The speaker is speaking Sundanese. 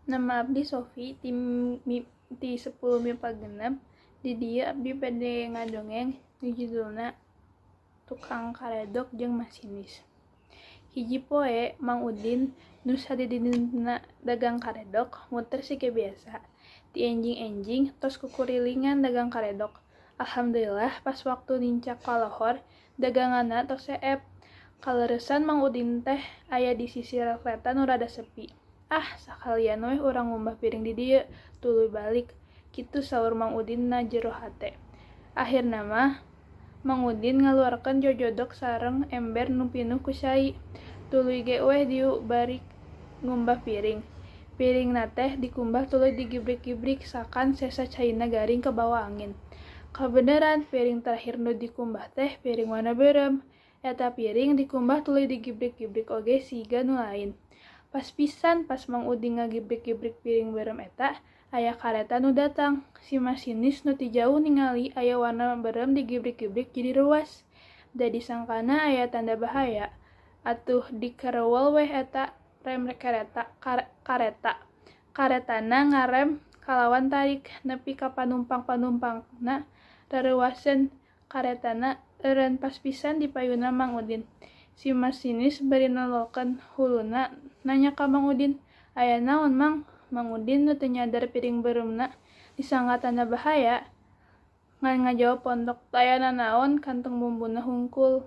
Nama abdi Sofi ti ti 10 MIPA 6. Di dieu abdi bade ngadongeng nu judulna Tukang Karedok jeung Masinis. Hiji poe Mang Udin nu sadidintenna dagang karedok muter siga biasa. Ti enjing-enjing tos kukurilingan dagang karedok. Alhamdulillah pas waktu nincak ka lohor daganganna tos seep. Kaleresan Mang Udin teh aya di sisi rel kareta nu rada sepi. Ah, sakalian weh urang ngumbah piring di dieu, tuluy balik, kitu saur Mang Udin na jero hate. Ahirna mah Mang Udin ngaluarkeun jojodok sareng ember nu pinuh ku cai. Tuluy ge weh diuk bari ngumbah piring. Piringna teh dikumbah tuluy digibrik-gibrik sakan sesa caina garing kabawa angin. Kabeneran, piring terakhir nu dikumbah teh piring warna beureum. Eta piring dikumbah tuluy digibrik-gibrik oge siga nu lain. Pas pisan pas Mang Udin ngagibrik-gibrik piring beureum eta, aya kareta nu datang. Si masinis nu ti jauh ningali aya warna beureum digibrik-gibrik jadi reuwas. Da disangkana aya tanda bahaya. Atuh dikerewel weh eta rem kareta. Karetana ngarem kalawan tarik nepi ka panumpang-panumpangna rareuwaseun. Karetana eureun pas pisan di payuna Mang Udin. Si masinis bari nololkeun huluna nanya ka Mang Udin, "Aya naon, Mang?" Mang Udin nu teu nyadar piring beureumna disangka tanda bahaya, ngan ngajawab pondok, "Teu aya nanaon, kantong bumbuna hungkul."